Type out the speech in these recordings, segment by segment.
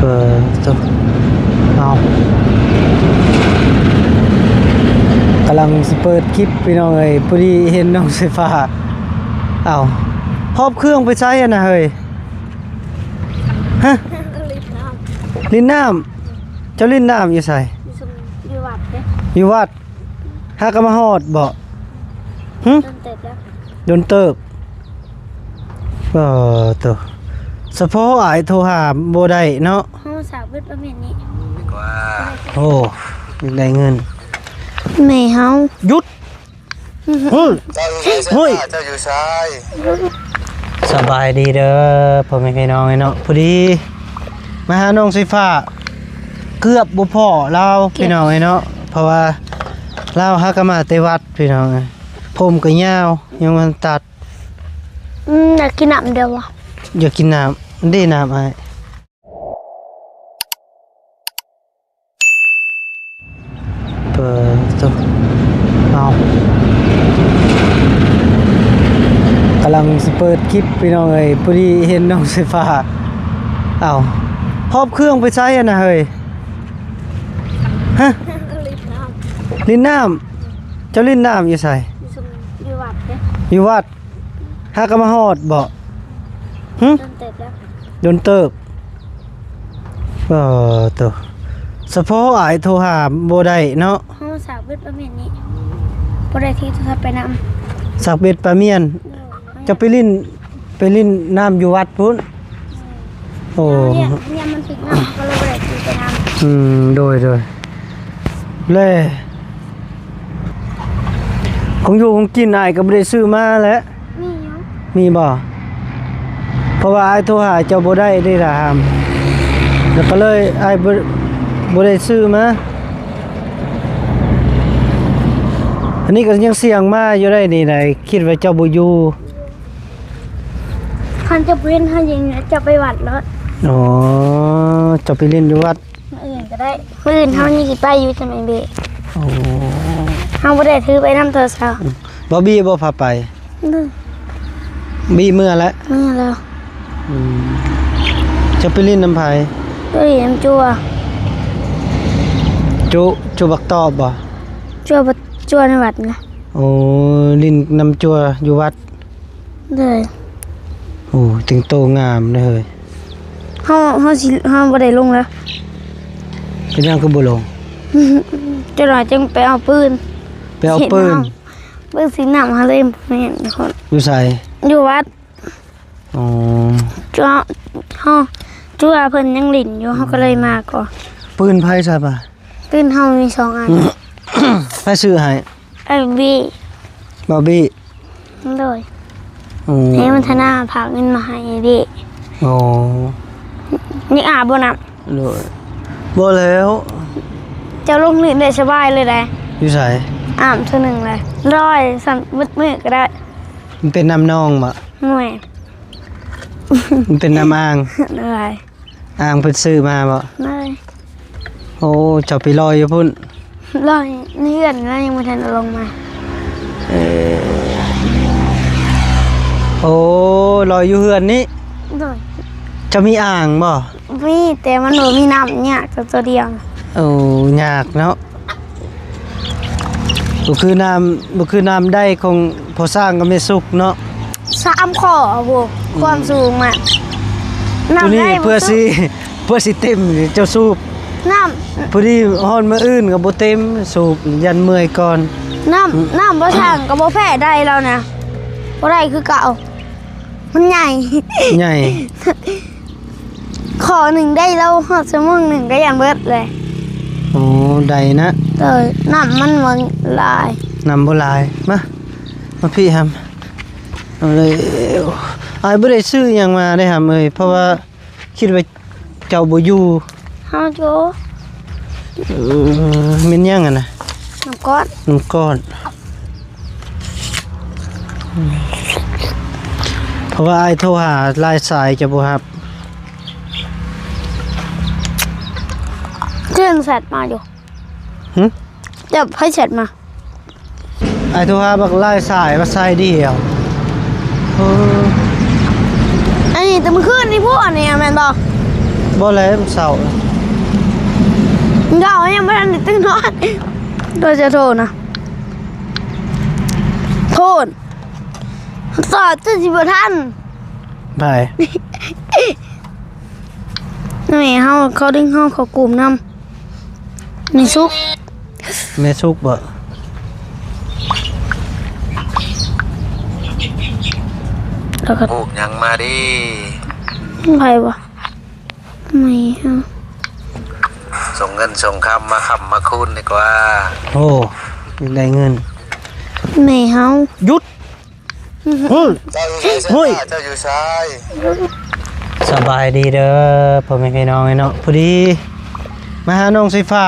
ເອີ ໂຕ ເອົາ ກຳລັງຊິເປີດຄລິບພີ່ນ້ອງເອີຍ ພໍດີເຫັນນ້ອງສາຍຟ້າ ເອົາ ຫອບເຄື່ອງໄປໃສຫັ້ນນະເຮີ້ຍ? ຮະ? ຫຼິ້ນນ້ຳ ຫຼິ້ນນ້ຳ ເຈົ້າຫຼິ້ນນ້ຳຢູ່ໃສ? ຢູ່ ຢູ່ວັດເດ້ ຢູ່ວັດ ຫາກໍມາຮອດບໍ່? ຫຶ? ດົນເຕີບແລ້ວ ດົນເຕີບ ເອີ ໂຕ ສະເພາະອ້າຍໂທຫາບໍ່ໄດ້ເນາະ ເຮົາສາກເບິດປະເພດນີ້ ໂອ້ ຢາກໄດ້ເງິນ ແມ່ເຮົາ ຢຸດ ເຮີ້ຍ ເຈົ້າຢູ່ໃສ? ເຮີ້ຍ ເຈົ້າຢູ່ໃສ? ສະບາຍດີເດີພໍ່ແມ່ພີ່ນ້ອງເນາະ ພໍດີມາຫານ້ອງສາຍຟ້າ ເກືອບບໍ່ພໍລາວ ເກືອບ ພີ່ນ້ອງເນາະ ເພາະວ່າລາວຫາກໍມາແຕ່ວັດພີ່ນ້ອງ ຜົມກໍຍາວ ຍັງບໍ່ທັນຕັດ ອືມ ຢາກກິນນ້ຳເດີວະ ຢາກກິນນ້ຳ ເດ້ນ້ຳອ້າຍ ເປີດ ເອົາ ກຳລັງຊິເປີດຄລິບພີ່ນ້ອງເອີຍ ພໍດີເຫັນນ້ອງສາຍຟ້າ ເອົາ ຫອບເຄື່ອງໄປໃສຫັ້ນນະເຮີ້ຍ? ຮະ? ຫຼິ້ນນ້ຳ ຫຼິ້ນນ້ຳ ເຈົ້າຫຼິ້ນນ້ຳຢູ່ໃສ? ຢູ່ ຢູ່ວັດເດ້ ຢູ່ວັດ ຫາກໍມາຮອດບໍ່? ຫຶ? ດົນເຕີບແລ້ວ ດົນເຕີບ ເອີ ໂຕ ສະເພາະອ້າຍໂທຫາບໍ່ໄດ້ເນາະ ເຮົາສາກເບັດປາມ່ຽນນີ້ ບໍ່ໄດ້ຖືໂທລະສັບໄປນຳ ສາກເບັດປາມ່ຽນ ໂດຍ ເຈົ້າໄປຫຼິ້ນ ໄປຫຼິ້ນນ້ຳຢູ່ວັດພຸ້ນ ໂອ້ ເຮົາຢ້ານ ຢ້ານມັນຖືກນ້ຳ ເຮົາກໍເລີຍບໍ່ໄດ້ຖືໄປນຳ ອືມ ໂດຍ ໂດຍ ແລະ ຂອງຢູ່ຂອງກິນອ້າຍກໍບໍ່ໄດ້ຊື້ມາແຫຼະ ມີຢູ່ ມີບໍ່? ເພາະວ່າອ້າຍໂທຫາເຈົ້າບໍ່ໄດ້ເດ້ລະ ແລ້ວກໍເລີຍອ້າຍບໍ່ ບໍ່ໄດ້ຊື້ມາ ອັນນີ້ກໍຍັງສ່ຽງມາຢູ່ໄດ໋ນີ້ໄດ໋ ຄິດວ່າເຈົ້າບໍ່ຢູ່ ຄັນເຈົ້າບໍ່ເຫັນເຮົາຍິງ ເຈົ້າໄປວັດໂລດ ອໍ ເຈົ້າໄປຫຼິ້ນຢູ່ວັດ ມື້ອື່ນກໍໄດ້ ມື້ອື່ນເຮົາຍັງຊິໄປຢູ່ ຈະໄມເບ ໂອ້ ເຮົາບໍ່ໄດ້ຖືໄປນຳໂທລະສັບ ອືມ ບໍ່ບີບໍ່ພາໄປ ອືມ ບີເມືອແລ້ວ ເມືອແລ້ວ ອືມ ຈະໄປຫຼິ້ນນຳໃຜ? ໄປຫຼິ້ນນຳຈົວ ຈຸ ຈຸບັກຕອບບໍ່? ຈົວ ຈົວໃນວັດນະ ໂອ້ ຫຼິ້ນນຳຈົວຢູ່ວັດ ໂດຍ ໂອ້ ແຕ່ງໂຕງາມເດ້ເຮີ້ຍ ເຮົາ ເຮົາຊິ ເຮົາບໍ່ໄດ້ລົງແລ້ວ ເປັນຫຍັງຄືບໍ່ລົງ? ຈັກໜ່ອຍຈຶ່ງໄປເອົາປືນ ໄປເອົາປືນ ເບິ່ງສີນ້ຳຫາເລີຍ ແມ່ນຄົນ ຢູ່ໃສ? ຢູ່ວັດ ອໍ ເຈົ້າ ເຮົາ ຈຸວ່າເພິ່ນຍັງຫຼິ້ນຢູ່ ເຮົາກໍເລີຍມາກ່ອນ ປືນໃຜຊະປະ? ປືນເຮົາມີສອງອັນ ໃຜຊື້ໃຫ້? ອ້າຍບີ ບ່າວບີ ໂດຍ ໂອ້ ໃຫ້ວັນທະນາຝາກເງິນມາໃຫ້ອ້າຍບີ ໂອ້ ນີ້ອາບບໍ່ນ້ຳ? ໂດຍ ບໍ່ແລ້ວ ເຈົ້າລົງຫຼິ້ນໄດ້ສະບາຍເລີຍໄດ໋ ຢູ່ໃສ? ອາບເທື່ອໜຶ່ງເລີຍ ລອຍຊັ້ນເບິດມື້ກໍໄດ້ ມັນເປັນນ້ຳໜອງບໍ່? ແມ່ນ ມັນເປັນນ້ຳອ່າງ ໂດຍ ອ່າງເພິ່ນຊື້ມາບໍ່? ໂດຍ ໂອ້ ເຈົ້າໄປລອຍຢູ່ພຸ້ນ? ລອຍໃນເຮືອນ ລອຍຍັງບໍ່ທັນເອົາລົງມາ ເອີ ໂອ້ ລອຍຢູ່ເຮືອນນີ້ ໂດຍ ເຈົ້າມີອ່າງບໍ່? ມີ ແຕ່ມັນບໍ່ມີນ້ຳ ຍາກແຕ່ຕົວດຽວ ໂອ້ ຍາກເນາະ ບໍ່ຄືນ້ຳ ບໍ່ຄືນ້ຳໄດຂອງພໍ່ຊ້າງກັບແມ່ສຸກເນາະ ສາມຂໍ້ພຸ້ນ ຄວາມສູງມັນ ນ້ຳໄດ ຕົວນີ້ເພື່ອຊິ ເພື່ອຊິເຕັມ ເຈົ້າສູບ ນ້ຳ ພໍດີຮອດມື້ອື່ນກໍບໍ່ເຕັມ ສູບຢ້ານເມື່ອຍກ່ອນ ນ້ຳ ນ້ຳບໍ່ຊ່າງກໍບໍ່ແພ້ໄດແລ້ວນະ ບໍ່ໄດ້ຄືເກົ່າ ມັນໃຫຍ່ ໃຫຍ່ ຂໍ້ໜຶ່ງໄດ້ແລ້ວ ຮອດຊົ່ວໂມງໜຶ່ງກໍຢ້ານເບິດເລີຍ ໂອ້ ໄດ້ນະ ໂດຍ ນ້ຳມັນບໍ່ຫຼາຍ ນ້ຳບໍ່ຫຼາຍ ມາ ມາພີ້ຫຳ ເອົາເລີຍ ອ້າຍບໍ່ໄດ້ຊື້ຫຍັງມາເດ້ຫຳເອີຍ ເພາະວ່າຄິດວ່າເຈົ້າບໍ່ຢູ່ ເຮົາຢູ່ ເອີ ແມ່ນຫຍັງຫັ້ນນະ? ນ້ຳກ້ອນ ນ້ຳກ້ອນ ເພາະວ່າອ້າຍໂທຫາຫຼາຍສາຍເຈົ້າບໍ່ຮັບ ເພິ່ນແຊັດມາຢູ່ ຫຶ? ເຈົ້າ ໃຜແຊັດມາ? ອ້າຍໂທຫາບັກຫຼາຍສາຍ ວ່າສາຍດຽວ ເອີ ອັນນີ້ແຕ່ມື້ຄືນນີ້ພຸ້ນ ອັນນີ້ແມ່ນບໍ່? ບໍ່ແລ້ວ ເຊົ້າ ເຮົາຍັງບໍ່ທັນໄດ້ຕື່ນນອນ ໂດຍຈະໂທນະ ໂທນ ສອດຈະຊິບໍ່ທັນ ໄປ ແມ່ເຮົາ ເຂົາດຶງເຮົາເຂົ້າກຸ່ມນຳ ແມ່ສຸກ ແມ່ສຸກບໍ? ແລ້ວກໍ ລູກຫຍັງມາເດ້? ໃຜວະ? ແມ່ເຮົາ ສົ່ງເງິນສົ່ງຄຳມາຄ້ຳມາຄູນດີກວ່າ. ໂອ້ ຢາກໄດ້ເງິນ ແມ່ເຮົາ ຢຸດ ເຮີ້ຍ ເຈົ້າຢູ່ໃສ? ເຮີ້ຍ ເຈົ້າຢູ່ໃສ? ສະບາຍດີເດີພໍ່ແມ່ພີ່ນ້ອງເນາະ. ພໍດີມາຫານ້ອງໄຟຟ້າ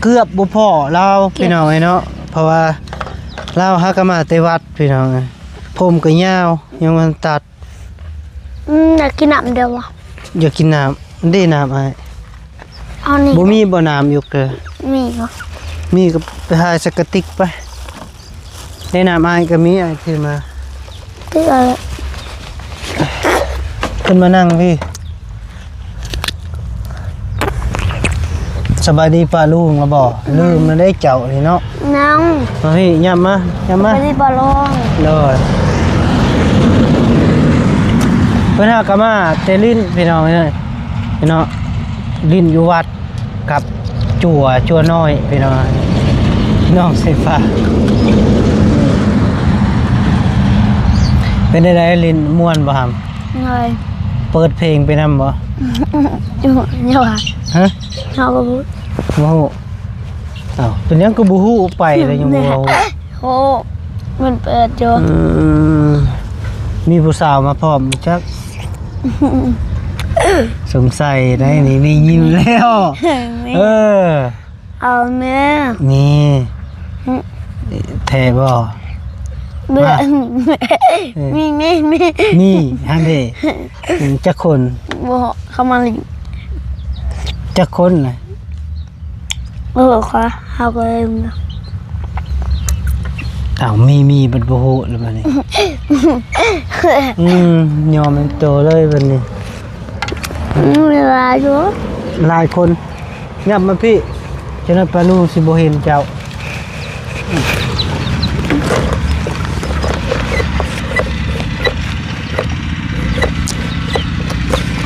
ເກືອບບໍ່ພໍ້ລາວ ພີ່ນ້ອງເນາະ ເພາະວ່າລາວຫາກໍມາແຕ່ວັດ ພີ່ນ້ອງ. ຜົມກໍຍາວ ຍັງບໍ່ທັນຕັດ. ອືມ ຢາກກິນນ້ຳແດ່ວະ? ຢາກກິນນ້ຳ. ເດ້ນ້ຳອ້າຍ? ເອົານີ້ ບໍ່ມີບໍ່ນ້ຳຢູ່ເກີ? ມີບໍ່? ມີກໍໄປຫາໃສ່ກະຕິກໄປ. ເດ້ນ້ຳອ້າຍກໍມີ ອ້າຍຖືມາ. ຄືເອົາ ຂຶ້ນມານັ່ງພີ້. ສະບາຍດີປ້າລຸງລະບໍ? ອືມ ລືມແລ້ວເດ້ເຈົ້ານີ້ເນາະ. ຍັງ ມາພີ້ ຫຍັບມາ ຫຍັບມາ. ສະບາຍດີປ້າລຸງ. ໂດຍ ເພິ່ນຫາກໍມາແຕ່ຫຼິ້ນ ພີ່ນ້ອງເອີຍເນາະ ຫຼິ້ນຢູ່ວັດກັບຈົວ ຈົວນ້ອຍ ພີ່ນ້ອງ ນ້ອງໄຟຟ້າ. ເປັນໃດ ຫຼິ້ນມ່ວນບໍ່ຫຳ? ໂດຍ ເປີດເພງໄປນຳບໍ່? ເຈົ້າວ່າ ຮະ? ເຮົາກໍບໍ່ ບໍ່ຮູ້. ອ້າວ ເປັນຫຍັງຄືບໍ່ຮູ້? ໄປແລ້ວຍັງບໍ່ເວົ້າ? ໂອ້ ມັນເປີດຢູ່. ອືມ ມີຜູ້ສາວມາພ້ອມຈັກ? ສົງໄສໄດ໋ນີ້ ມີຍິ້ມແລ້ວ. ເອີ ເອົາແມ່ ມີ ຫຶ ແທ້ບໍ່? ມີ ມີ ມີ ມີ ຫັ້ນເດ້. ຈັກຄົນ? ບໍ່ ເຂົາມາຫຼິ້ນ. ຈັກຄົນນະ? ເອີ ຂ້ອຍ ເຮົາກໍເລີຍ ອ້າວ ມີ ມີ ບັດບໍ່ຮູ້ແລ້ວບັດນີ້. ອືມ ຍອມເປັນໂຕເລີຍບັດນີ້. ອືມ ຫຼາຍຢູ່ ຫຼາຍຄົນ. ຫຍັບມາພີ້ ຈະນັ້ນປ້າລຸງຊິບໍ່ເຫັນເຈົ້າ.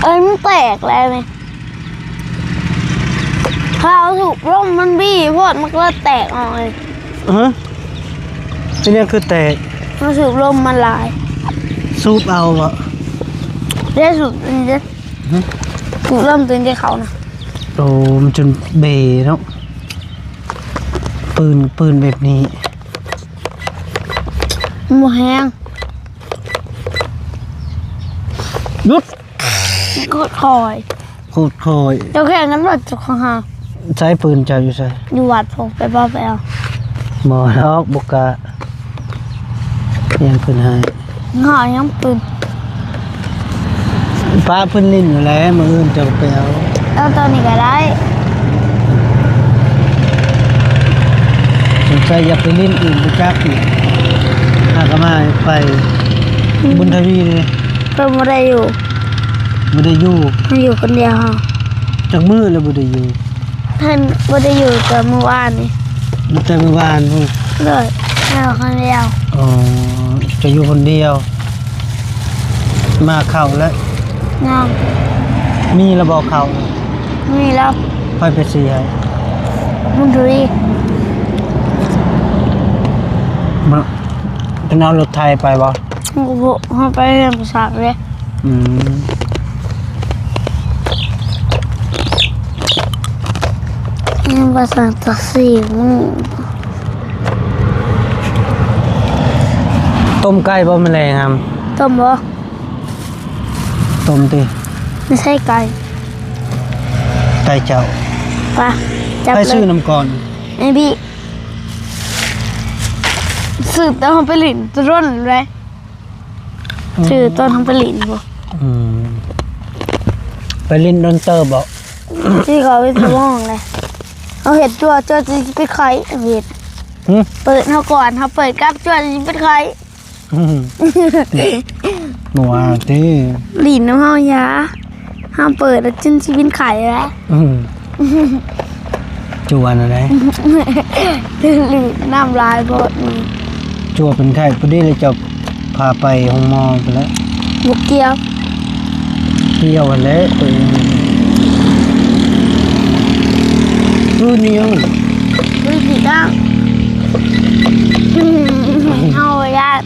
ເອີ ມັນແຕກແລ້ວນີ້. ເຂົາເອົາສູບລົມມັນບີໂພດ ມັນກໍເລີຍແຕກອອກເລີຍ. ຮະ? ເປັນຫຍັງຄືແຕກ? ເຮົາສູບລົມມັນຫຼາຍ. ສູບເອົາບໍ? ເດ້ ສູບອັນນີ້ເດ້. ຮະ? ສູບລົມຕົວນີ້ເດ້ເຂົານະ. ໂອ້ ມັນຈົນເບເນາະ. ປືນ ປືນແບບນີ້ ມັນບໍ່ແຮງ. ຢຸດ! ໂຄດຄ່ອຍ ໂຄດຄ່ອຍ. ເຈົ້າແຂ່ງກັນບໍ່ ເຈົ້າຂອງເຮົາ. ໃຊ້ປືນເຈົ້າຢູ່ໃສ? ຢູ່ວັດພຸ້ນ ໄປບໍ່ ໄປເອົາ. ບໍ່ດອກ ບໍ່ກ້າ ຢ້ານເພິ່ນໃຫ້. ເຮົາຍັງປືນ ປ້າເພິ່ນຫຼິ້ນຢູ່ແຫຼະ ມື້ອື່ນເຈົ້າໄປເອົາ. ເອົາຕອນນີ້ກໍໄດ້. ສົງໄສຢາກໄປຫຼິ້ນອື່ນໄປຈັກນີ້ ຫາກໍມາໄປ ອືມ ບຸນທະວີນີ້. ເພິ່ນບໍ່ໄດ້ຢູ່ ບໍ່ໄດ້ຢູ່ ເພິ່ນຢູ່ຄົນດຽວ. ຈັກມື້ແລ້ວບໍ່ໄດ້ຢູ່? ເພິ່ນບໍ່ໄດ້ຢູ່ແຕ່ມື້ວານນີ້. ແຕ່ມື້ວານພຸ້ນ. ໂດຍ ແລ້ວຄົນດຽວ. ອໍ ຈະຢູ່ຄົນດຽວ. ມາເຂົ້າແລ້ວ? ຍັງ. ມີແລ້ວບໍ່ເຂົ້າ? ມີແລ້ວ. ໃຜໄປຊື້ໃຫ້? ບຸນທະວີ. ມາ ເພິ່ນເອົາລົດໄຖໄປບໍ່? ເຮົາໄປຮຽນພາສາເດ້. ອືມ ຍັງບໍ່ທັນຈັກສີ່ໂມງ. ຕົ້ມໄກ່ບໍ່ມື້ແລງຫຳ? ຕົ້ມບໍ່? ຕົ້ມຕິ. ໄມ່ໃຊ່ໄກ່. ໄກ່ເຈົ້າ. ປະ ຈັບເລີຍ. ໃຜຊື້ນຳກ່ອນ? ໄອ້ບີ. ສືບແຕ່ເຮົາໄປຫຼິ້ນ ແຕ່ດົນແລ້ວເດ້. ອືມ ຊື່ຕອນເຮົາໄປຫຼິ້ນພຸ້ນ. ອືມ ໄປຫຼິ້ນດົນເຕີບບໍ? ທີ່ເຂົາເປັນສະໝອງເລີຍ. ເຮົາເຮັດຕົວ ຕົວຊິໄປໄຂ້ ເຮົາເຮັດ. ຫຶ? ເປີດເຮົາກ່ອນ ເຮົາເປີດກັບ ຕົວຊິໄປໄຂ້. ອືມ ບໍ່ວ່າຕິ. ຫຼິ້ນນຳເຮົາຢາ. ຫ້າມເປີດແລ້ວຈົນຊິເປັນໄຂ້ແລ້ວ. ອືມ ຈົວນະໄດ໋ ຖືກນ້ຳລາຍໂພດນີ້. ຈົວເປັນໄຂ້ພໍດີແລ້ວ ເຈົ້າພາໄປໂຮງໝໍພຸ້ນແຫຼະ. ບໍ່ກ່ຽວ. ກ່ຽວຫັ້ນແຫຼະ ໂຕເອງ. ຄືນີ້ຍັງ ຄືຊິຕັ້ງ ເຮົາຢ້ານ.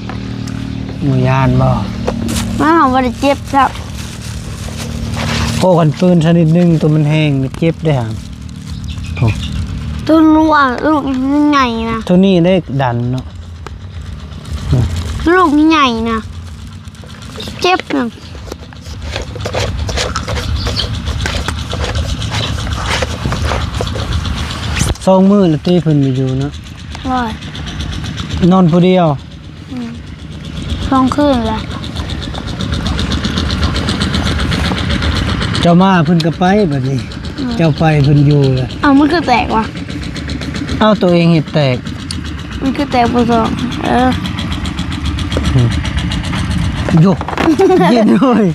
ບໍ່ຢ້ານບໍ່? ມັນເຮົາບໍ່ໄດ້ເຈັບຊ້ຳ. ໂອ້ ຄັນປືນຊະນິດໜຶ່ງ ໂຕມັນແຮງ ເຈັບເດ້ຫາ. ໂອ້ ໂຕລູກ ລູກໃຫຍ່ນະ ໂຕນີ້ໄດ້ດັນເນາະ. ລູກໃຫຍ່ນະ ເຈັບນະ. ສອງມື້ລະຕິ ເພິ່ນບໍ່ຢູ່ເນາະ. ໂອ້ຍ ນອນຜູ້ດຽວ. ອືມ ສອງຄືນລະ. ເຈົ້າມາເພິ່ນກໍໄປບັດນີ້. ອືມ ເຈົ້າໄປເພິ່ນຢູ່ລະ. ເອົ້າ ມັນຄືແຕກວະ? ເອົ້າ ໂຕເອງເຮັດແຕກ. ມັນຄືແຕກບໍ່ຊອກ. ເອີ ອືມ ໂຢ ເຢັນເວີຍ.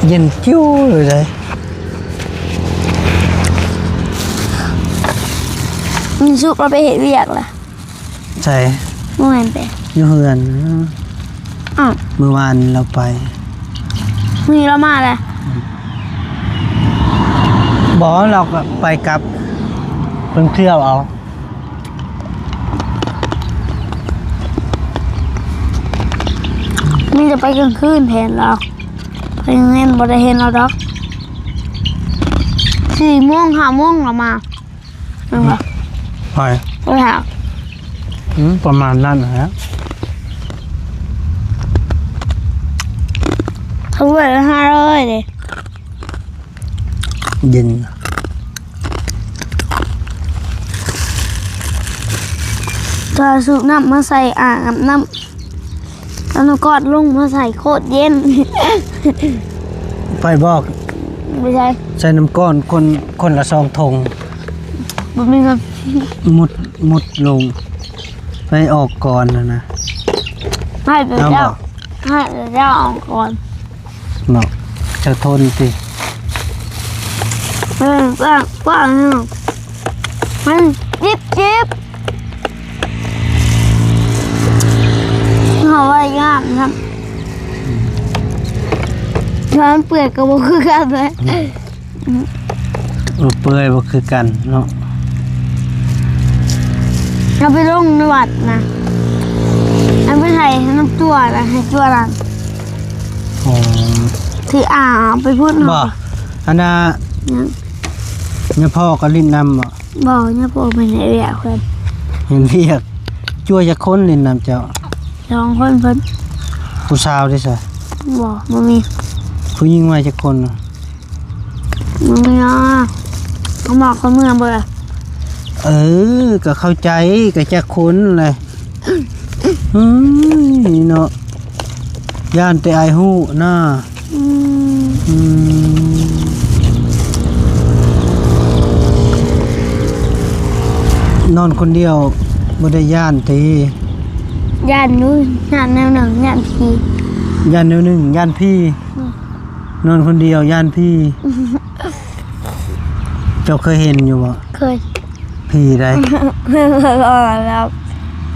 ເຢັນຈິ້ວເລີຍ. ມັນສຸກລະໄປເຮັດວຽກລະ. ໃສ? ບໍ່ແມ່ນເດ້ ຢູ່ເຮືອນ. ອ້າວ ມື້ວານລາວໄປ. ມື້ນີ້ລາວມາແລ້ວ. ອືມ ບໍ່ ລາວກໍໄປກັບ ເພິ່ນທ່ຽວເອົາ. ມີແຕ່ໄປກາງຄືນແທນລາວ. ໄປໂຮງຮຽນບໍ່ໄດ້ເຫັນລາວດອກ. ສີ່ໂມງ ຫ້າໂມງລາວມາ. ແມ່ນບໍ່? ໄປ ໄປຫາ ອືມ ປະມານນັ້ນແຫຼະ. ເຂົາເບີດລະຫ້າຮ້ອຍເດ້. ເຢັນ ຖ້າສູບນ້ຳມາໃສ່ອ່າງອາບນ້ຳ. ເອົານ້ຳກ້ອນລົງມາໃສ່ໂຄດເຢັນ. ໄປບອກ ບໍ່ໃຊ່ ໃສ່ນ້ຳກ້ອນຄົນ ຄົນລະສອງຖົງ. ບໍ່ມີເງິນ. ມຸດ ມຸດລົງ ໄປອອກກ່ອນຫັ້ນນະ. ໃຫ້ແຕ່ເຈົ້າ ເອົາບໍ່ ໃຫ້ແຕ່ເຈົ້າອອກກ່ອນ. ເນາະ ຈະທົນຕິ. ເອີ ກວ້າງ ກວ້າງຢູ່ ມັນຈິບໆ. ເຮົາວ່າງາມນຳ ຖ້າມັນເປື່ອຍກໍບໍ່ຄືກັນເລີຍ. ອືມ ເອີ ເປື່ອຍບໍ່ຄືກັນເນາະ. ເຮົາໄປລົງໃນວັດນະ ອັນໄປໄຖໃຫ້ນ້ຳຕົວນະ ໃຫ້ຕົວນັ້ນ. ອໍ ທີ່ອ່າໄປພຸ້ນເນາະ ບໍ່ ອັນນ່າ ຫຍັງ ຍາພໍ່ກໍຫຼິ້ນນຳບໍ່? ບໍ່ ຍາພໍ່ເພິ່ນເຮັດວຽກເພິ່ນ. ເຮັດວຽກ. ຈົວຈັກຄົນຫຼິ້ນນຳເຈົ້າ? ສອງຄົນເພິ່ນ. ຜູ້ສາວເດ້ຊະ? ບໍ່ ບໍ່ມີ. ຜູ້ຍິງມາຈັກຄົນ? ບໍ່ມີນະ ເຂົາມາເຂົາເມືອເບິດລະ. ເອີ ກໍເຂົ້າໃຈ ກໍຈັກຄົນແຫຼະ. ເອີຍ ນີ້ເນາະ ຢ້ານແຕ່ອ້າຍຮູ້ນະ. ອືມ ອືມ ນອນຄົນດຽວບໍ່ໄດ້ຢ້ານຕິ? ຢ້ານຢູ່ ຢ້ານແນວໜຶ່ງ ຢ້ານຜີ. ຢ້ານແນວໜຶ່ງ ຢ້ານຜີ. ອືມ ນອນຄົນດຽວຢ້ານຜີ. ເຈົ້າເຄີຍເຫັນຢູ່ບໍ່? ເຄີຍ. ຜີໃດ?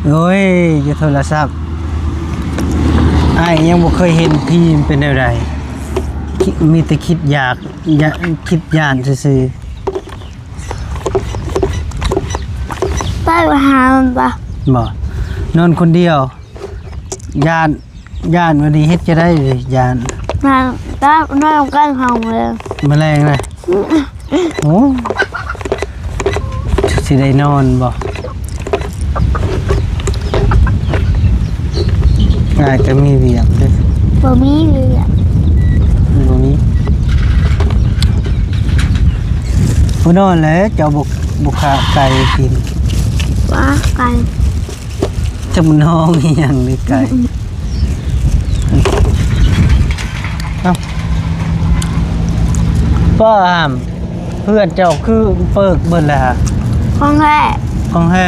ໂອ້ຍ ຢ່າໂທລະສັບ. ອ້າຍຍັງບໍ່ເຄີຍເຫັນຜີມັນເປັນແນວໃດ. ຄິດ ມີແຕ່ຄິດຢາກ ຢາກ ຄິດຢ້ານຊື່ໆ. ໄປຫາມັນປະ? ບໍ່. ນອນຄົນດຽວ ຢ້ານ ຢ້ານ ວັນນີ້ເຮັດຈະໄດ້ ຢ້ານ. ນອນກັບ ນອນກັບເຮົາເລີຍ ມະແລງນະ. ໂອ້ ຊິໄດ້ນອນບໍ່? ອ້າຍກໍມີວຽກເດ້. ບໍ່ມີວຽກ. ບໍ່ມີ. ບໍ່ນອນແຫຼະ ເຈົ້າບໍ່ ບໍ່ຂ້າໄກ່ກິນ. ວ່າໄກ່ ຈັກມັນຮ້ອງອີ່ຫຍັງນີ້ໄກ່. ເອົ້າ ປ້າຫາມ ເພື່ອນເຈົ້າຄືເປີກເບິດແລ້ວ. ຂອງແທ້ ຂອງແທ້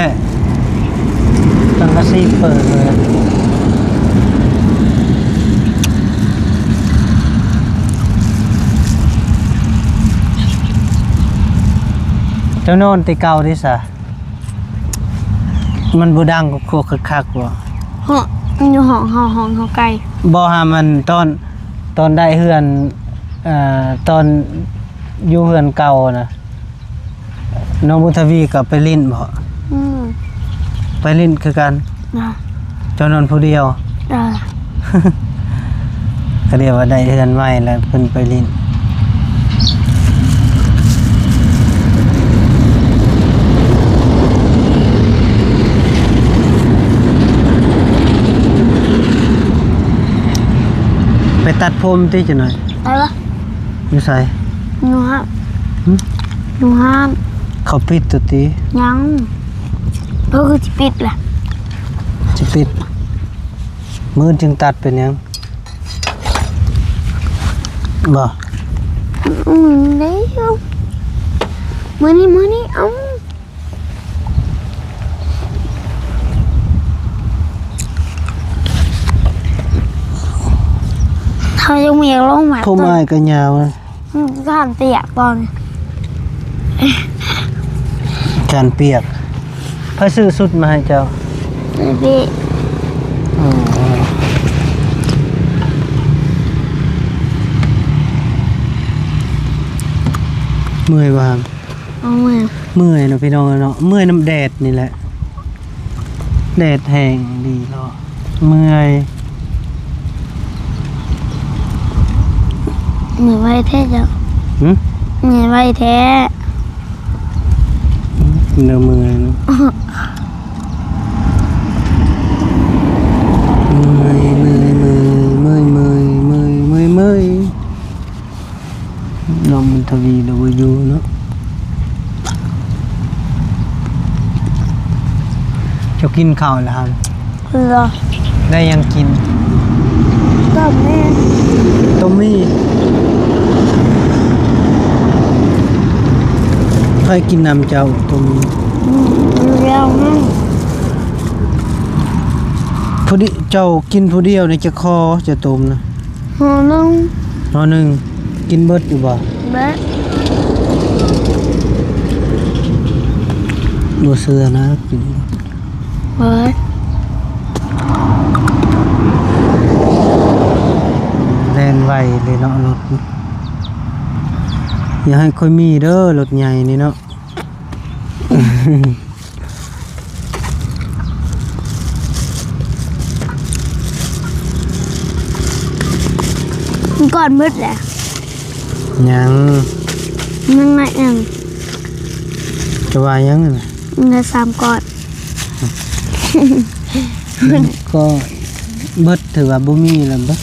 ສັງກະສີເປີກເລີຍ. ຈົ້ານອນແຕ່ເກົ່າເດ້ຊະ? ມັນບໍ່ດັງໂຄກໆຄັກໆບໍ່? ເຮົາ ຢູ່ຫ້ອງເຮົາ ຫ້ອງເຮົາໄກ. ບໍ່ຫາ ມັນຕອນ ຕອນໄດ້ເຮືອນ ເອີ ຕອນຢູ່ເຮືອນເກົ່ານະ ນ້ອງບຸນທະວີກໍໄປຫຼິ້ນບໍ່? ອືມ ໄປຫຼິ້ນຄືກັນ. ນະ ເຈົ້ານອນຜູ້ດຽວ? ເອີ ກໍເລີຍວ່າໄດ້ເຮືອນໃໝ່ແລ້ວເພິ່ນໄປຫຼິ້ນ. ໄປຕັດຜົມຕິຈັກໜ່ອຍ. ໄປວະ? ຢູ່ໃສ? ຢູ່ຮ້ານ. ຫຶ? ຢູ່ຮ້ານ. ເຂົາປິດແລ້ວຕິ? ຍັງ. ເພິ່ນຄືຊິປິດລະ? ຊິປິດ. ມື້ອື່ນຈຶ່ງຕັດເປັນຫຍັງ? ບໍ່. ອືມ ໄດ້ຢູ່. ມື້ນີ້ ມື້ນີ້ ເອົາ. ເຮົາຍັງບໍ່ຢາກລົງມາ. ຜົມອ້າຍກໍຍາວນະ. ອືມ ຢ້ານປຽກຕອນ ຢ້ານປຽກ. ໃຜຊື້ຊຸດມາໃຫ້ເຈົ້າ? ເອີ ພີ່. ອໍ ເມື່ອຍບໍ່? ເອົາ ເມື່ອຍ. ເມື່ອຍເນາະ ພີ່ນ້ອງເນາະ, ເມື່ອຍນຳແດດນີ້ແຫຼະ. ແດດແຮງອີ່ຫຼີເນາະ ເມື່ອຍ. ເມື່ອຍໄວແທ້ເຈົ້າ. ຫຶ? ເມື່ອຍໄວແທ້. ເດີ ເມື່ອຍເນາະ. ເມື່ອຍ ເມື່ອຍ ເມື່ອຍ ເມື່ອຍ ເມື່ອຍ. ນ້ອງບຸນທະວີລາວບໍ່ຢູ່ເນາະ. ເຈົ້າກິນເຂົ້າແລ້ວຫັ້ນ? ເຫຼືອ. ໄດ້ຫຍັງກິນ? ຕົ້ມໝີ່. ຕົ້ມໝີ່. ໃຜກິນນຳເຈົ້າຕົ້ມໝີ່? ອືມ ແລ້ວນັ້ນ. ພໍດີເຈົ້າກິນຜູ້ດຽວນີ້ຈັກຫໍ່ ເຈົ້າຕົ້ມນະ? ຫໍ່ໜຶ່ງ. ຫໍ່ໜຶ່ງ ກິນເບິດຢູ່ບໍ່? ເບິດ. ບໍ່ເຊື່ອນະ ກິນເບິດ. ແລ່ນໄວເລີຍເນາະລົດ. ຢ່າໃຫ້ຂ້ອຍມີເດີ ລົດໃຫຍ່ນີ້ເນາະ. ມັນກ້ອນເບິດແຫຼະ. ຍັງ. ຍັງໜ້ອຍໜຶ່ງ. ຈະວ່າຫຍັງຫັ້ນນະ? ມັນໄດ້ສາມກ້ອນ. ກໍເບິດ ຖືວ່າບໍ່ມີແລ້ວເບິດ.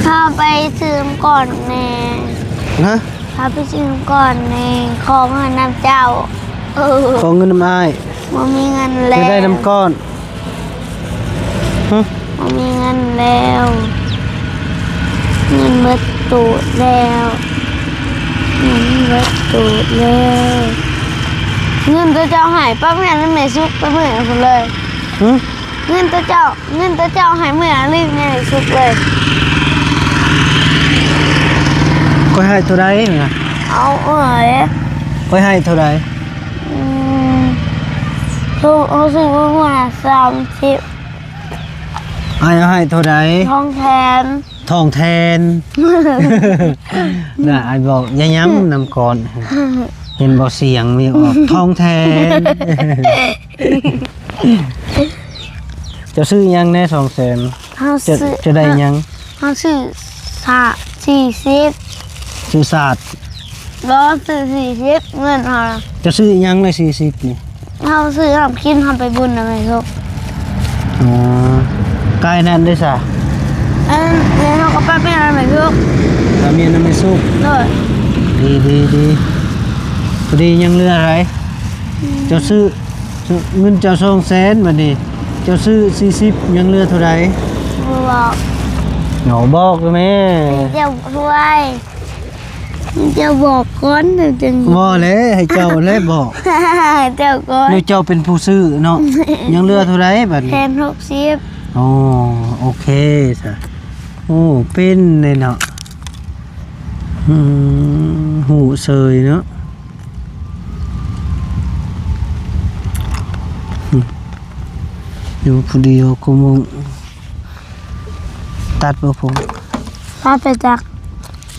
ພາໄປຊື້ນ້ຳກ້ອນແດ່. ຮະ? ພາໄປຊື້ນ້ຳກ້ອນແດ່ ຂໍເງິນນຳເຈົ້າ. ເອີ ຂໍເງິນນຳອ້າຍ. ບໍ່ມີເງິນແລ້ວ. ຢາກໄດ້ນ້ຳກ້ອນ. ຮະ? ບໍ່ມີເງິນແລ້ວ. ເງິນເບິດຕູດແລ້ວ. ເງິນເບິດຕູດແລ້ວ. ເງິນຕົວເຈົ້າໃຫ້ ປ້າແມ່ນແມ່ສຸກໄປເມືອພຸ້ນເລີຍ. ຫຶ? ເງິນຕົວເຈົ້າ ເງິນຕົວເຈົ້າໃຫ້ເມືອຫຼິ້ນໃນສຸກເລີຍ. ຂ້ອຍໃຫ້ເທົ່າໃດນະ? ເອົາເອີຍ. ຂ້ອຍໃຫ້ເທົ່າໃດ? ອືມ ເຮົາ ເຮົາຊື້ມື້ລະສາມສິບ. ອ້າຍເອົາໃຫ້ເທົ່າໃດ? ທອງແທນ. ທອງແທນ. ນະ ອ້າຍບອກຢ່າຫຍັງນຳກ່ອນ. ເຫັນບໍ່ ສຽງມີອອກ ທອງແທນ. ເຈົ້າຊື້ຫຍັງແດ່ ສອງແສນ? ເຮົາ ເຈົ້າ ຊື້ ເຈົ້າໄດ້ຫຍັງ? ເຮົາ ເຮົາຊື້ສາ ສີ່ສິບ. ຊື້ສາດ? ບໍ່ ຊື້ສີ່ສິບ ເງິນເຮົານະ. ເຈົ້າຊື້ຫຍັງລະສີ່ສິບນີ້? ເຮົາຊື້ນ້ຳກິນ ເຮົາໄປບຸນນຳແມ່ສຸກ. ອໍ ກາຍນັ້ນເດ້ຊະ? ອັນນັ້ນເຮົາກໍໄປແມ່ນນຳແມ່ສຸກ. ໄປແມ່ນນຳແມ່ສຸກ. ໂດຍ. ດີ ດີ ດີ. ພໍດີຍັງເຫຼືອເທົ່າໃດ? ອືມ ເຈົ້າຊື້ ເງິນເຈົ້າສອງແສນ ບາດນີ້ເຈົ້າຊື້ສີ່ສິບ ຍັງເຫຼືອເທົ່າໃດ? ບໍ່ບອກ. ເອົາ ບອກແມ່. ເຈົ້າຊ່ວຍ ເຈົ້າບອກກ່ອນ ຈັ່ງ ບໍ່ແຫຼະ ໃຫ້ເຈົ້າແຫຼະບອກ. ເຈົ້າກ່ອນ. ແລ້ວເຈົ້າເປັນຜູ້ຊື້ເນາະ. ຍັງເຫຼືອເທົ່າໃດບາດນີ້? ແສນຫົກສິບ. ໂອ້ ໂອເຄຊະ. ໂອ້ ເປັນເດ້ເນາະ. ອືມ ຮູ້ເສີຍເນາະ ຢູ່ຜູ້ດຽວກໍມົງ ຕັດບໍ່ພົງ? ຕັດໄປຈັກ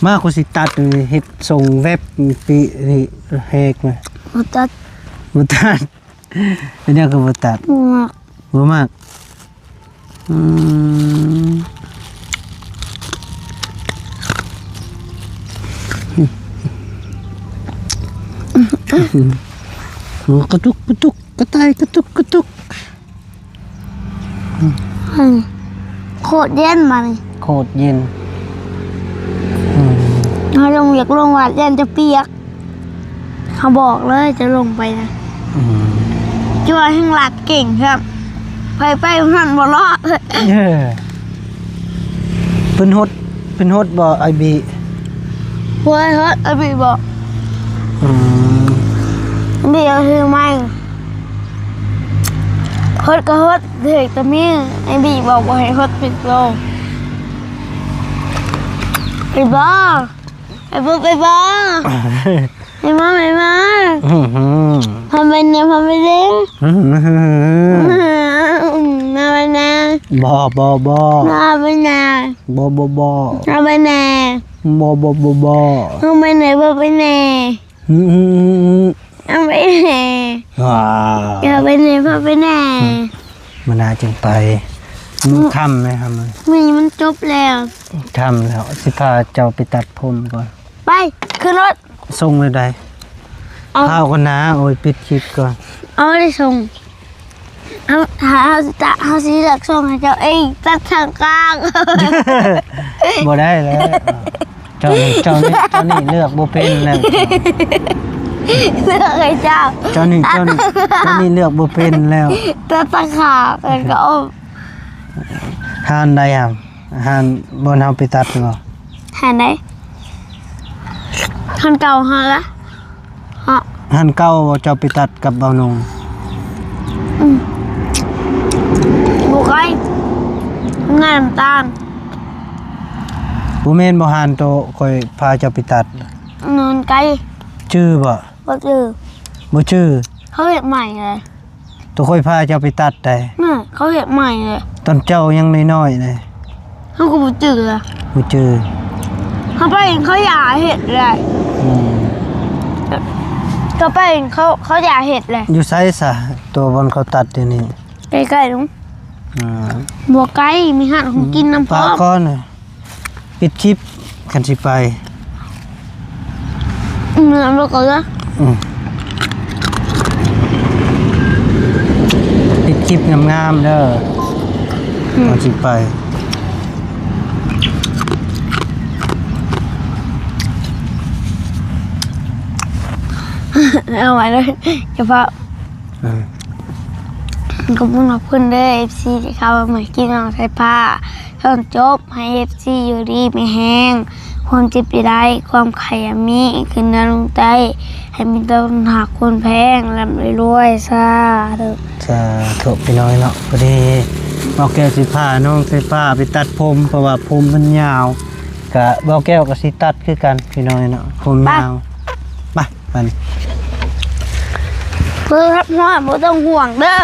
ມາ ຂ້ອຍຊິຕັດ ເຮັດຊົງແວັບປີນີ້ ແຮກມາ ບໍ່ຕັດ ບໍ່ຕັດ. ເປັນຫຍັງຄືບໍ່ຕັດ? ບໍ່ມັກ ບໍ່ມັກ ອືມ ກະຕຸກ ກະຕຸກ ກະຕ່າຍ ກະຕຸກ ກະຕຸກ. ອືມ ໂຄດເຢັນບາດນີ້ ໂຄດເຢັນ ອືມ ເຮົາລົງ ຢາກລົງວັດ ຢ້ານຈະປຽກ ເຮົາບອກເລີຍ ຈະລົງໄປນະ ອືມ ຈະວ່າແຮ່ງລັດເກັ່ງແທ້ ໃຜໄປຫັ້ນບໍ່ລອດ ເອີ ເພິ່ນຫົດ ເພິ່ນຫົດບໍ່ອ້າຍບີ? ບໍ່ໄດ້ຫົດ ອ້າຍບີບອກ ອືມ ອ້າຍບີເອົາຖືໄມ້ ຫົດກໍຫົດ ຖືກແຕ່ມື ອ້າຍບີບອກບໍ່ໃຫ້ຫົດຜິດໂລ ໄປບໍ່ ໄປບໍ່ ໄປບໍ່ ໄປມາ ໄປມາ ອືຮຶ ພາໄປແດ່ ພາໄປເຫຼັ້ນ ອືຮຶ ມາໄປແດ່ ບໍ່ ບໍ່ ບໍ່ ມາໄປແດ່ ບໍ່ ບໍ່ ບໍ່ ມາໄປແດ່ ບໍ່ ບໍ່ ບໍ່ ບໍ່ ມາໄປແດ່ ບໍ່ໄປແດ່ ອືມ ອືມ ອືມ ອືມ ເອົາໄປແດ່ ອ່າ ເອົາໄປແດ່ ພາໄປແດ່ ມື້ໜ້າຈຶ່ງໄປ ອືມ ຄ່ຳແລ້ວ ຄ່ຳແລ້ວ ມື້ນີ້ມັນຈົບແລ້ວ ຄ່ຳແລ້ວ ຊິພາເຈົ້າໄປຕັດຜົມກ່ອນ ໄປ ຂຶ້ນລົດ ສົ່ງແລ້ວໃດ ເອົາ ພາກ່ອນນາ ໂອ້ຍ ປິດຄລິບກ່ອນ ເອົາໄດ້ສົ່ງ ເຮົາ ເຮົາ ເຮົາຊິຕະ ເຮົາຊິເລືອກສົ່ງໃຫ້ເຈົ້າເອງ ຕັດທາງກາງ ບໍ່ໄດ້ແລ້ວ ເຈົ້ານີ້ ເຈົ້ານີ້ ເຈົ້ານີ້ເລືອກບໍ່ເປັນແລ້ວ ເລືອກໃຫ້ເຈົ້າ ເຈົ້ານີ້ ເຈົ້ານີ້ ເຈົ້ານີ້ເລືອກບໍ່ເປັນແລ້ວ ຕັດຕາຂາ ແລ້ວກໍເອົາ ຮ້ານໃດຫະ? ຮ້ານບ່ອນເຮົາໄປຕັດບໍ່? ຮ້ານໃດ? ຮ້ານເກົ່າຫັ້ນລະ ເນາະ ຮ້ານເກົ່າບໍ່ ເຈົ້າໄປຕັດກັບບ່າວນົງ? ອືມ ບໍ່ໄກ ງານນ້ຳຕານ ບໍ່ແມ່ນບໍ່ ຮ້ານໂຕຂ້ອຍພາເຈົ້າໄປຕັດ ມັນໄກ ຈື່ບໍ່? ບໍ່ຈື່ ບໍ່ຈື່ ເຂົາເຮັດໃໝ່ເລີຍ ໂຕຂ້ອຍພາເຈົ້າໄປຕັດໃດ໋ ເຂົາເຮັດໃໝ່ເລີຍ ຕອນເຈົ້າຍັງນ້ອຍໆເລີຍ ເຮົາກໍບໍ່ຈື່ລະ ບໍ່ຈື່ ເຮົາໄປເຂົາຢາເຮັດແຫຼະ ອືມ ກໍໄປເຂົາ ເຂົາຢາເຮັດແຫຼະ ຢູ່ໃສຊະ ຕົວບ່ອນເຂົາຕັດຢູ່ນີ້ ໃກ້ໆ ລຸງ ອ່າ ບໍ່ໄກ ມີຮ້ານຂອງກິນນຳພ້ອມ ປະກ່ອນ ປິດຄລິບ ຄັນຊິໄປ ອືມ ແລ້ວກໍລະ ອືມ ປິດຄລິບງາມໆເດີ ອືມ ກ່ອນຊິໄປ ເອົາໄວ້ເລີຍ ສະພາບ ອືມ ຂອບຄຸນ ຂອບຄຸນເດີ ເອັຟຊີ ທີ່ເຂົ້າມາເບິ່ງຄລິບນ້ອງສາຍຟ້າ ຕອນຈົບ ໃຫ້ເອັຟຊີຢູ່ດີມີແຮງ ຄວາມເຈັບຢ່າໄດ້ ຄວາມໄຂ້ຢ່າມີ ຂຶ້ນເໜືອລົງໃຕ້ ໃຫ້ມີແຕ່ຄົນຮັກຄົນແພງ ລ່ຳລວຍ ສາທຸ ສາທຸ ພີ່ນ້ອງເນາະ ພໍດີບ່າວແກ້ວຊິພານ້ອງສາຍຟ້າໄປຕັດຜົມ ເພາະວ່າຜົມມັນຍາວ ກະບ່າວແກ້ວກໍຊິຕັດຄືກັນ ພີ່ນ້ອງເນາະ ຜົມຍາວ ໄປ ໄປ ໄປ ເພິ່ນຮັບຮອດ ບໍ່ຕ້ອງຫ່ວງເດີ.